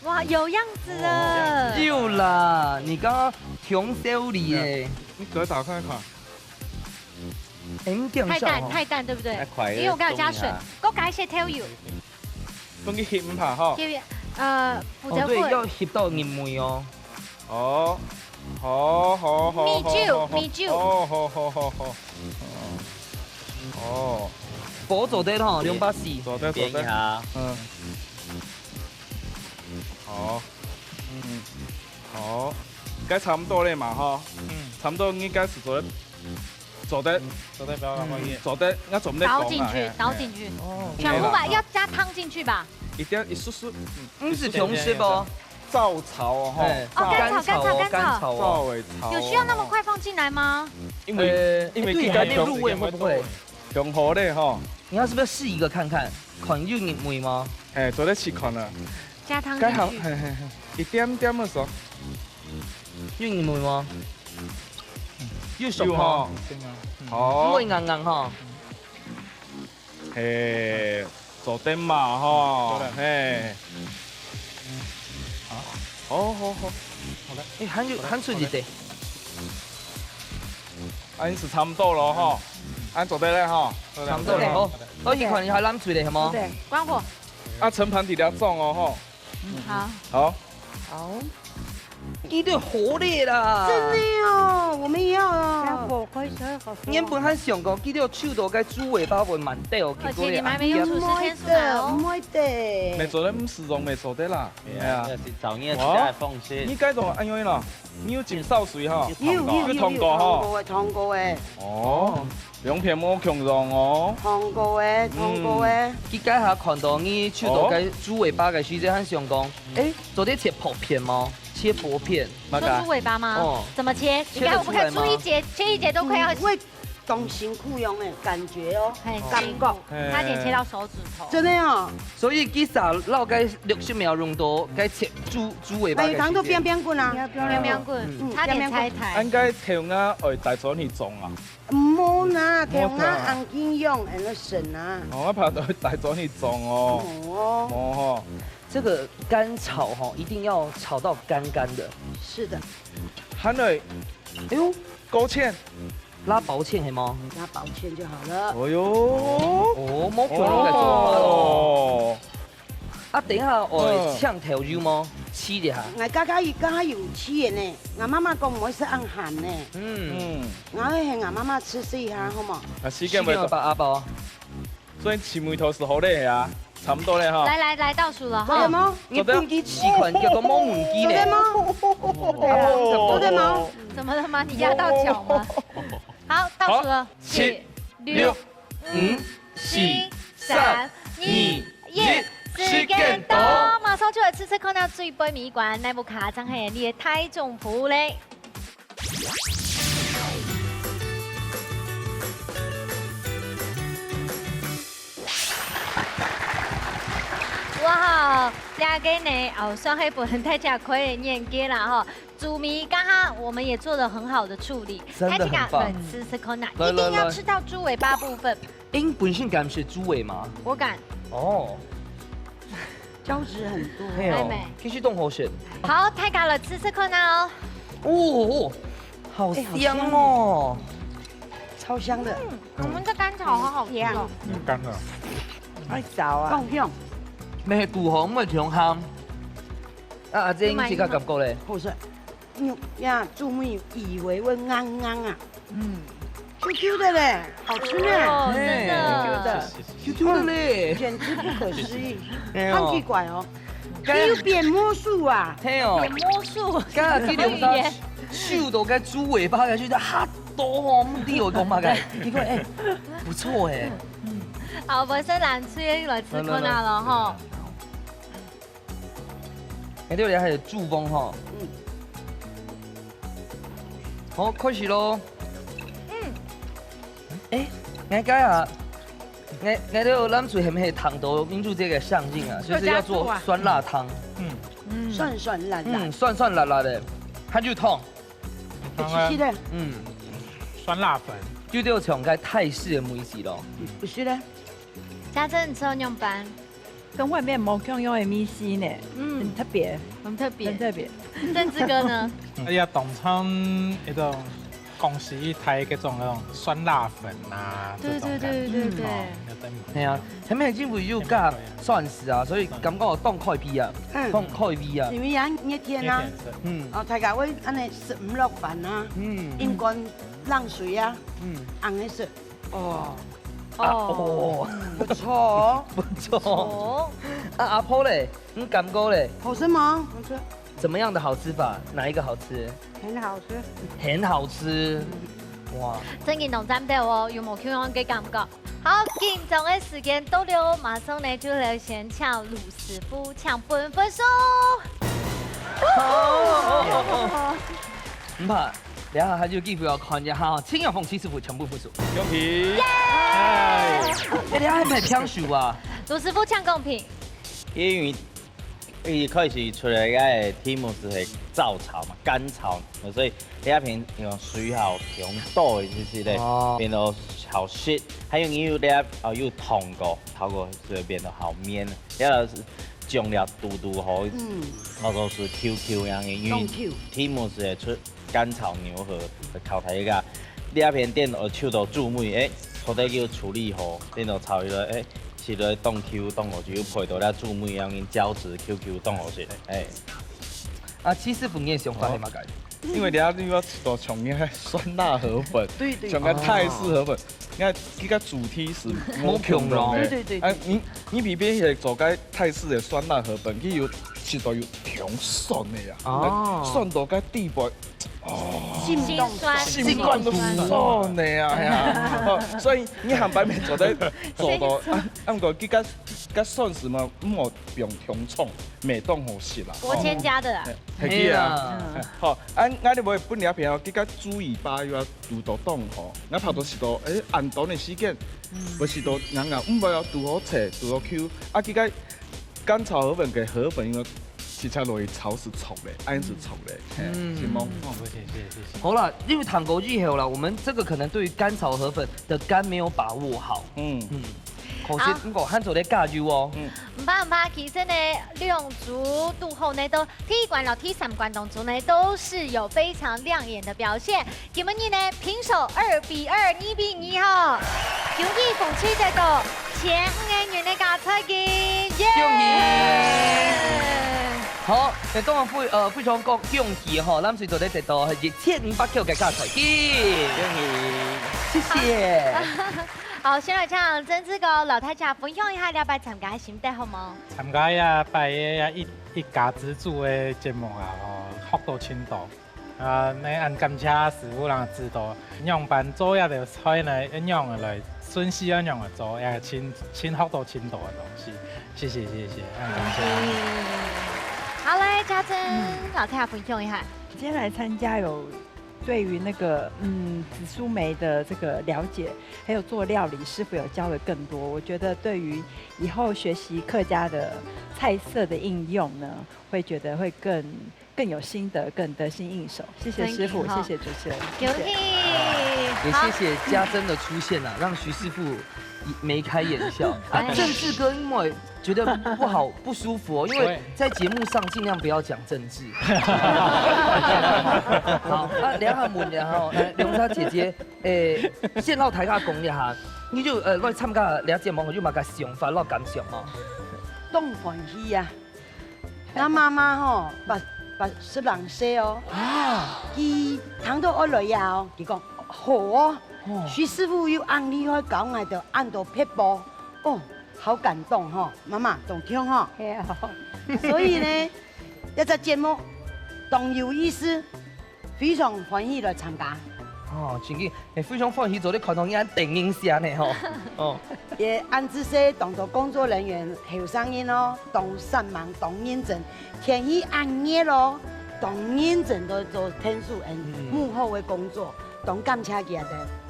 哇，有樣子了。有啦，你剛剛挺秀麗耶。你給我打開看。哎，你這樣笑哦。太淡，太淡，對不對？太快了，因為我剛剛有加水，給我加一些豆油。 分佢翕毋怕吼。翕，呃，負責哦，對，翕。要翕到入味哦。哦，好，好，好，米酒，好，好，米酒。哦，好，好，好，好。哦。火做得吼，兩百四。做得，做得。變一下。嗯。好。嗯。好。該差不多了嘛，吼。嗯。差不多應該係做得 做得。做得，不要浪費。嗯，做得，該做毋得講啊，倒進去，嘿，倒進去。嘿。哦，全部吧，OK啦。要加湯進去吧？一定要一絲絲，嗯。嗯，係同時不？照炒哦，吼。哎，哦，乾炒，乾炒，乾炒，乾炒。乾炒哦。照炒。有需要那麼快放進來嗎？因為，呃，因為哎，對，還沒入味，會不會？用好咧，吼。你要是不是試一個看看，看有入味嗎？哎，做得試看啊。加湯進去。該好，嘿，嘿，嘿，一點點个熟。有入味嗎？ 有熟吼。有吼。哦。毋會硬硬吼。嘿，做得嘛吼，做得。嘿。好。好，好，好。好了。哎，還有，還出一隻。恁樣係差不多了吼，恁樣做得了吼。差不多了吼。好的。好，你看你還冷水了，係無？好的。關火。啊，盛盤底下裝哦吼。嗯，好。好。好。你都好咧啦。真的哦，我們也要哦。原本還想講，佢兜手到該豬尾巴會蠻掉，結果咧，而且你們還沒用廚師天書來哦。毋會的，毋會的。沒做得，毋使用，沒做得啦。哎呀，哎呀。這是造孽自家的方式。哇，你該種恁樣啦，你有浸燒水哈？有，有，有，有燙過哈？有燙過的，燙過的。哦，兩片無共樣哦。燙過的，燙過的。嗯。佢該下看到你手到該豬尾巴个時節，還想講，誒，做得切薄片嗎？切薄片。 那個啊。你說豬尾巴嗎？哦。怎麼切？你看，我們看切出來嗎？朱一姐，朱一姐都快要，嗯，會當辛苦樣的感覺哦，很辛苦，感覺。差點切到手指頭。真的哦。所以其實落該六十秒鐘都該切豬，豬尾巴个時間。哎，湯都冰冰滾啊。冰冰滾，嗯，差點拆台。應該頭那愛帶轉去種啊。無啦，頭那紅金用，恁樣省啊。哦，我怕都帶轉去種哦。哦。哦吼。 這個乾炒吼，一定要炒到乾乾的。是的。還有，哎呦，勾芡。拉薄芡係無？拉薄芡就好了。哎呦。哦，無可能个做法咯。哦。啊，等一下，哦，嗯。嗆頭油無？試一下。𠊎剛剛有，剛剛有試的呢。𠊎媽媽講毋會食恁鹹呢。嗯。嗯。𠊎會喊𠊎媽媽試試一下，好無？啊，時間會到。時間有到啊，無？ 所以青梅頭是好咧啊，差不多咧哈。來，來，來倒數了哈。做得嗎？你不要去試看，結果無問題呢。做得嗎？做得嗎？怎麼了嗎？你壓到腳嗎？好，倒數了。好，七、七、六、六、五、五、四、四、三、三、二、二、一，一，時間到。時間到。馬上就來試試看那最尾一關，哪一款正係你个大中福咧？ 哇，這個呢，哦，算係分大家開个眼界啦吼。豬尾剛剛我們也做了很好的處理，真的很棒。大家來試試看啊，來，來，一定要吃到豬尾巴部分。來。你本身敢食豬尾嗎？我敢。哦。 膠質很多。係哦，係無？其實當好食。好，大家來試試看啊哦。哦，好香哦。哎，好香哦。超香的。嗯，我們的甘草好好吃哦。嗯，甘草。愛找啊。夠香。咩？肚項會香香。啊，阿姐，你自家感覺咧？好食。 嗯呀，豬尾以為會硬硬啊。嗯。Q Q的咧，好吃呢。哦，真的。嘿，Q Q的。Q Q的咧。簡直不可思議，哎呦。好奇怪哦。剛剛，你有變魔術啊？嘿哦。變魔術。剛剛這兩隻手到該豬尾巴下去，就哈多哦，毋知我講麼个。結果，哎，不錯哎。好，我先拿出來吃看啊了吼。來，來，來。 哎，對了，還有助攻吼。嗯。好，開始咯。嗯。哎，𠊎該啊，𠊎，𠊎都有諗出係毋係糖豆民族這個象徵啊，就是要做酸辣湯。嗯。嗯。酸酸辣辣。嗯，酸酸辣辣的，還有糖。哎，其實呢，嗯。酸辣粉。就就像該泰式的美食咯。嗯，不是呢。家珍，你吃到仰般？ 跟外面無共樣个味緒呢，嗯。很特別，很特別。很特別。政治哥呢？哎呀，當像一種廣西一帶該種那種酸辣粉啊，對，這種感覺。對，對，對，對。哦，有點，係啊，前面因為有加蒜絲啊，所以感覺有當開胃啊，嗯。當開胃啊。因為啊，熱天啊，熱天食。嗯。哦，大家會恁樣食五六飯啊，嗯。應該冷水啊，嗯。恁樣食。 哦。啊，哦。哦。不錯哦。不錯。不錯。啊，阿婆咧，你感覺咧？好吃嗎？好吃。怎麼樣的好吃法？哪一個好吃？很好吃。很好吃。哇。真緊張，讚到哦，有無共樣个感覺？好，緊張个時間到了，馬上呢就來先請盧師傅請分分數。好，好，好，好。毋怕， 等下還有機會愛看一下吼，陳永鳳、徐師傅全部分數。恭喜！耶！哎，等下還毋係平手啊？盧師傅請公平。因為一開始出來个題目係係燥炒嘛，乾炒，所以這片用水好用多一些咧，哦。變到好食，還有因為這哦有燙過，燙過所以變到好綿，這醬料堵堵好，嗯。差不多係QQ樣个，因為當Q。題目係出 乾炒牛河，烤大家。這片店我手到豬尾，誒，好得叫處理好，變到炒起來，誒，食落當Q當好食，又配到這豬尾樣个膠質QQ當好食，誒。啊，其實分你个想法係麼个？因為你愛做像該酸辣河粉，對，對。像該泰式河粉，你看這個主題是無共樣个。對，對，對，對。啊，你，你偏偏係做該泰式个酸辣河粉，佢有，食到有忒酸个呀。哦。酸到該地步，哦。心酸。心肝都酸个呀，哎呀。哦，所以你下擺乜做得做到，啊，啊，毋過這個，這個酸係嘛，毋好放忒重，乜當好食啦。國千家的啦。哦。 係啊。係啊。好，恁，𠊎兜會分你朋友，這個豬尾巴又愛煮到當好，𠊎怕到食到，欸，恁短个時間，會食到硬硬，毋會愛煮好脆，煮好Q。啊，這個乾炒河粉个河粉，因為直接落去炒係熟个，恁係熟个，嘿，嗯。係無？哦，謝謝，謝謝。好啦，因為糖果以後啦，我們這個可能對於乾炒河粉的乾沒有把握好。嗯。嗯。可惜，好。毋過還做得加油哦。嗯。 毋怕毋怕，其實呢，兩組都好呢，都第一關到第三關當中呢，都是有非常亮眼的表現。今晡日呢，平手二比二，二比二吼，恭喜紅隊得到千五个銀个加菜金，耶！恭喜！好，那當然非，呃，非常恭，恭喜吼，藍隊做得得到一千五百塊个加菜金。恭喜！謝謝。好，先來請曾志哥摎大家分享一下這擺參加个心得好無？ 參加這擺个這一，一家之煮个節目啊，吼，學到盡多。啊，𠊎恁感謝師傅人指導，仰般做這兜菜呢，仰般來順序，仰般來做，也盡，盡學到盡多个東西。謝謝，謝謝，恁感謝。好，來，家珍，嗯。摎大家分享一下。今天來參加有對於那個，嗯，紫蘇梅的這個了解，還有做料理，師傅有教的更多。我覺得對於以後學習客家的菜色的應用呢，會覺得會更，更有心得，更得心應手。謝謝師傅，真好。謝謝主持人，恭喜！謝謝。也謝謝家珍的出現啊，讓徐師傅眉開眼笑。啊，哎。政治哥因為覺得不好，不舒服哦，因為在節目上盡量不要講政治。好，啊，兩下問一下吼，來，龍莎姐姐，誒，先摎大家講一下，你就，呃，來參加這節目，有麼个想法摎感想嗎？當歡喜啊！ 𠊎媽媽吼，八，八十零歲哦。啊。佢聽到𠊎來呀哦，佢講：「好哦，哦。徐師傅有恁厲害教𠊎兜恁多撇步。」哦，好感動吼，媽媽，當慶吼。係啊。所以呢，這隻節目當有意思，非常歡喜來參加。哦，真个，誒，非常歡喜做得看到你恁得人惜呢吼。哦。也恁仔細，當多工作人員後生人哦，當煞猛，當認真，天氣恁熱哦，當認真在做𢯭手，嗯，嗯。幕後个工作，當感謝佢兜。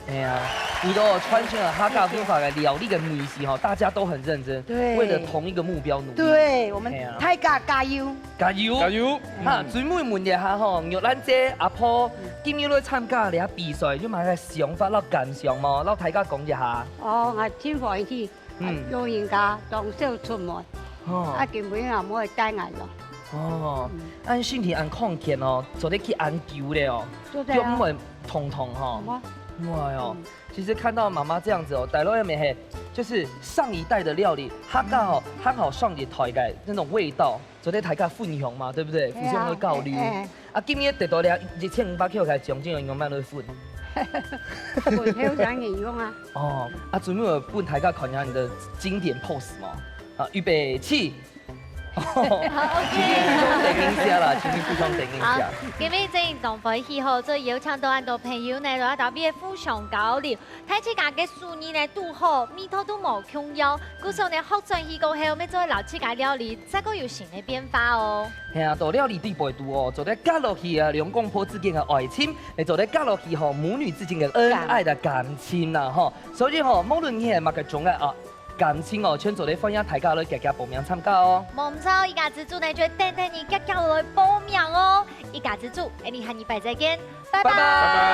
哎呀，你都傳承了客家文化个料理跟美食吼，大家都很認真，對。為了同一個目標努力。對，我們哎呀。大家加油！ 加油！加油！哈，嗯。最尾問一下吼，玉蘭姐、阿婆，嗯。今日來參加這比賽，有麼个想法摎感想無？摎大家講一下。哦，𠊎真歡喜，嗯。老人家當少出門，哦。啊，今晡日阿妹帶𠊎來。哦，嗯。恁身體恁康健哦，做得去恁久了哦，做得啊。就毋會痛痛吼。有啊。毋會哦。嗯。其實看到媽媽這樣子哦，帶來个乜係，就是上一代的料理，客家哦，嗯。還好上一代个那種味道。 做得大家分享嘛，對不對？互相个交流。哎呀，哎，哎。啊，今日得到這一千五百塊个獎金，用來分。分後生人用啊。哦，啊，最尾有分大家看一下你的經典pose嘛。啊，預備，起。好，OK。請你互相等一下啦，請你互相等一下。好，今日真當歡喜吼，所以邀請到恁多朋友呢，來到這邊互相交流。 大自家个手藝呢，都好，味道都無共樣。故所呢，學轉去過後，愛做摎自家料理，再過有新个變化哦。係啊，到料理裡背肚哦，做得加落去啊，兩公婆之間个愛情，也做得加落去吼，母女之間个恩愛个感情啦，吼。所以吼，無論你係麼个種个啊，感情哦，全做得歡迎大家來遽遽報名參加哦。無毋著，一家之煮呢，就等等你遽遽來報名哦。一家之煮，𠊎等下禮拜再見，拜拜。拜拜。